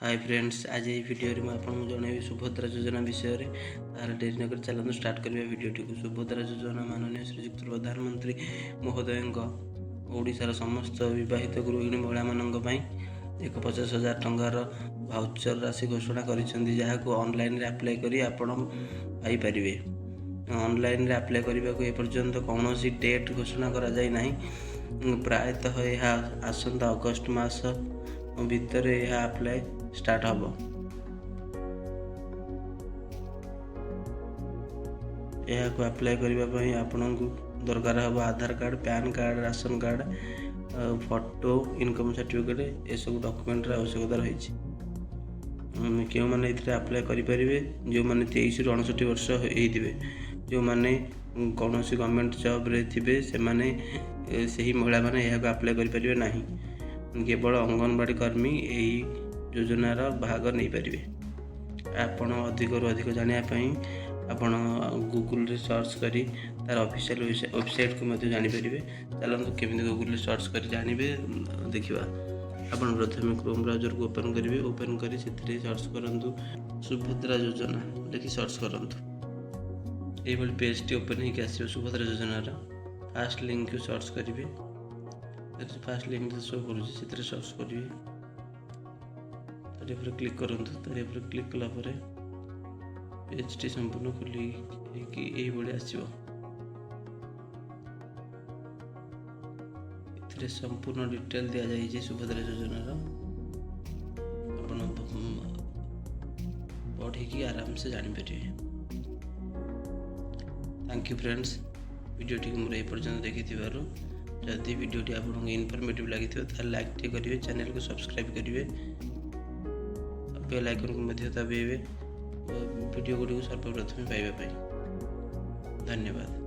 High friends, ଆଜି ଏହି ଭିଡ଼ିଓରେ ମୁଁ ଆପଣଙ୍କୁ ଜଣାଇବି ସୁଭଦ୍ରା ଯୋଜନା ବିଷୟରେ। ତାହେଲେ ଡେରି ନକରି ଚାଲନ୍ତୁ ଷ୍ଟାର୍ଟ କରିବା ଭିଡ଼ିଓଟିକୁ। ସୁଭଦ୍ରା ଯୋଜନା ମାନନୀୟ ଶ୍ରୀଯୁକ୍ତ ପ୍ରଧାନମନ୍ତ୍ରୀ ମହୋଦୟଙ୍କ ଓଡ଼ିଶାର ସମସ୍ତ ବିବାହିତ ଗୃହିଣୀ ମହିଳାମାନଙ୍କ ପାଇଁ ଏକ 50,000 ଟଙ୍କାର ଭାଉଚର ରାଶି ଘୋଷଣା କରିଛନ୍ତି, ଯାହାକୁ ଅନଲାଇନରେ ଆପ୍ଲାଏ କରି ଆପଣ ପାଇପାରିବେ। ଅନଲାଇନରେ ଆପ୍ଲାଏ କରିବାକୁ ଏପର୍ଯ୍ୟନ୍ତ କୌଣସି ଡେଟ୍ ଘୋଷଣା କରାଯାଇ ନାହିଁ। ପ୍ରାୟତଃ ଏହା ଆସନ୍ତା ଅଗଷ୍ଟ ମାସ ଭିତରେ ଏହା ଆପ୍ଲାଏ ଷ୍ଟାର୍ଟ ହେବ। ଏହାକୁ ଆପ୍ଲାଏ କରିବା ପାଇଁ ଆପଣଙ୍କୁ ଦରକାର ହେବ ଆଧାର card, PAN card, ration card, photo, income certificate, ଏସବୁ ଡକୁମେଣ୍ଟର ଆବଶ୍ୟକତା ରହିଛି। କେଉଁମାନେ ଏଥିରେ ଆପ୍ଲାଏ କରିପାରିବେ? ଯେଉଁମାନେ 23ରୁ 59 ବର୍ଷ ହେଇଥିବେ, ଯେଉଁମାନେ କୌଣସି ଗଭର୍ଣ୍ଣମେଣ୍ଟ ଜବ୍ରେ ଥିବେ, ସେମାନେ ସେହି ମହିଳାମାନେ ଏହାକୁ ଆପ୍ଲାଏ କରିପାରିବେ ନାହିଁ। କେବଳ ଅଙ୍ଗନବାଡ଼ି କର୍ମୀ ଏହି ଯୋଜନାର ଭାଗ ନେଇପାରିବେ। ଆପଣ ଅଧିକରୁ ଅଧିକ ଜାଣିବା ପାଇଁ ଆପଣ ଗୁଗୁଲରେ ସର୍ଚ୍ଚ କରି ତା'ର ଅଫିସିଆଲ ୱେବସାଇଟ୍କୁ ମଧ୍ୟ ଜାଣିପାରିବେ। ଚାଲନ୍ତୁ, କେମିତି ଗୁଗୁଲରେ ସର୍ଚ୍ଚ କରି ଜାଣିବେ ଦେଖିବା। ଆପଣ ପ୍ରଥମେ କ୍ରୋମ୍ ବ୍ରାଉଜରକୁ ଓପେନ୍ କରିବେ। ଓପେନ୍ କରି ସେଥିରେ ସର୍ଚ୍ଚ କରନ୍ତୁ, ସୁଭଦ୍ରା ଯୋଜନା ଲେଖି ସର୍ଚ୍ଚ କରନ୍ତୁ। ଏଇଭଳି ପେଜ୍ଟି ଓପେନ୍ ହେଇକି ଆସିବ। ସୁଭଦ୍ରା ଯୋଜନାର ଫାଷ୍ଟ ଲିଙ୍କକୁ ସର୍ଚ୍ଚ କରିବେ। ଫାଷ୍ଟ ଲିଙ୍କ ଶୋ କରୁଛି, ସେଥିରେ ସର୍ଚ୍ଚ କରିବେ। ତାରି ଉପରେ କ୍ଲିକ୍ କରନ୍ତୁ। ତାରି ଉପରେ କ୍ଲିକ୍ କଲା ପରେ ପେଜ୍ଟି ସମ୍ପୂର୍ଣ୍ଣ ଖୋଲି ହେଇକି ଏଇଭଳି ଆସିବ। ଏଥିରେ ସମ୍ପୂର୍ଣ୍ଣ ଡିଟେଲ୍ ଦିଆଯାଇଛି ସୁଭଦ୍ରା ଯୋଜନାର। ଆପଣ ପଢ଼ିକି ଆରାମସେ ଜାଣିପାରିବେ। Thank you friends, ଭିଡ଼ିଓଟିକୁ ମୋର ଏ ପର୍ଯ୍ୟନ୍ତ ଦେଖିଥିବାରୁ। ଯଦି ଭିଡ଼ିଓଟି ଆପଣଙ୍କୁ ଇନଫର୍ମେଟିଭ୍ ଲାଗିଥିବ, ତାହେଲେ ଲାଇକ୍ ଟିକେ କରିବେ, ଚ୍ୟାନେଲକୁ ସବସ୍କ୍ରାଇବ୍ କରିବେ, ବେଲ୍ ଆଇକନ୍କୁ ମଧ୍ୟ ଦବାଇବେ ଭିଡ଼ିଓ ଗୁଡ଼ିକୁ ସର୍ବପ୍ରଥମେ ପାଇବା ପାଇଁ। ଧନ୍ୟବାଦ।